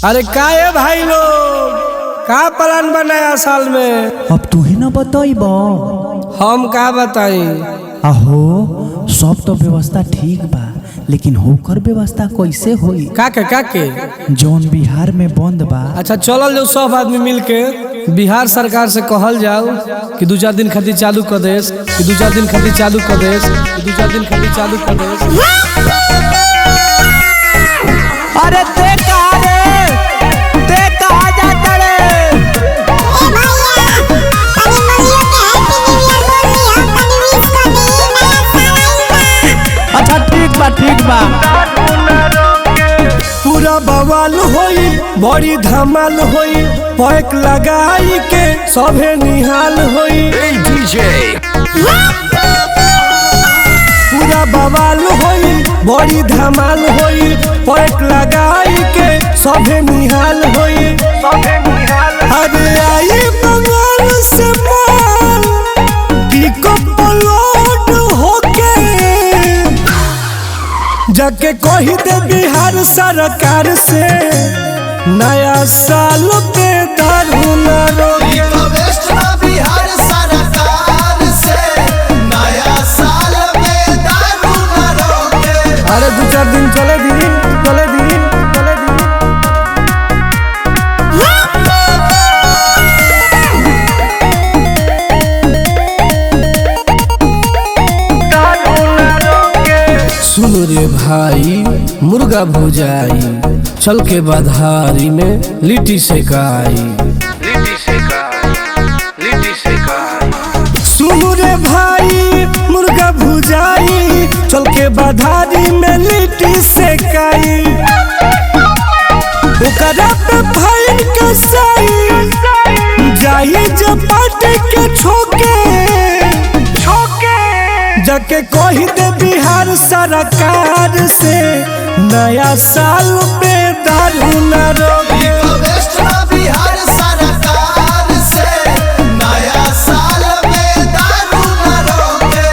अरे का है भाई लोग, का प्लान बनाया साल में? अब तू ही ना बताइब। हम का बताई? अहो, सब तो व्यवस्था ठीक बा, लेकिन होकर व्यवस्था कैसे होई? का के का के? जौन बिहार में बंद बा। अच्छा चलल जाओ, सब आदमी मिल के बिहार सरकार से कहल जाओ कि दू चार दिन खातिर चालू कर देस, कि दू चार दिन खातिर चालू कर देस, कि दू चार दिन खातिर चालू कर देस। अरे ते कहा रे, ते कहा जाता रे? अच्छा ठीक बा, ठीक बा। पूरा बवाल होई, बड़ी धमाल होई, पैक लगाई के सभे निहाल होई। Hey DJ, पूरा बवाल होई, बड़ी धमाल होई, पैक लगाई के सभे निहाल होई। अरे आई बंगाल से माल पिकअप लोड होके, जाके कही दे बिहार सरकार से नया साल पे दारू न रोके। बिहार सरकार से नया साल में दारू न रोके। अरे दू चार दिन चले दी, चले दी, चले दी। सुन रे भाई, मुर्गा भुजाई, चल के बधारी में लिट्टी सेकाई। लिट्टी सेकाई, लिट्टी सेकाई। सुन रे भाई, मुर्गा भुजाई, चल के बधारी में लिट्टी सेकाई। ओकरा पे फाइन कसाई जाई जो पार्टी के छोके, जाके कही दे बिहार सरकार से नया साल पे दारू न रोके। बिहार सरकार से नया साल में दारू न रोके।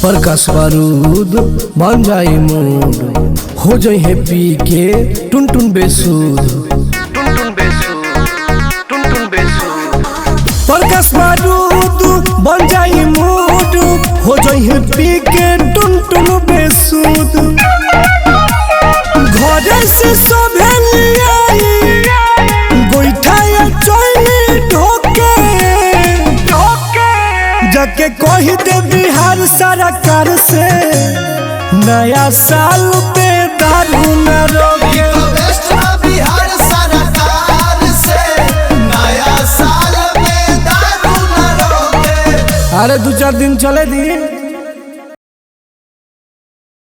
प्रकाश बारूद बन जाई मूड, हो जाई पी के टुन टुन बेसूद। टुन टुन बेसूद, टुन टुन बेसूद। प्रकाश बारूद बन जाई मूड, हो जाई पी के टुन टुन बेसूद। घरे से सभे लियाई गोइठा या चोइनी ढोके, जाके कही दे बिहार सरकार से नया साल पे दारू न रोके। बिहार सरकार से नया साल में दारू न रोके। अरे दू चार दिन चले दी।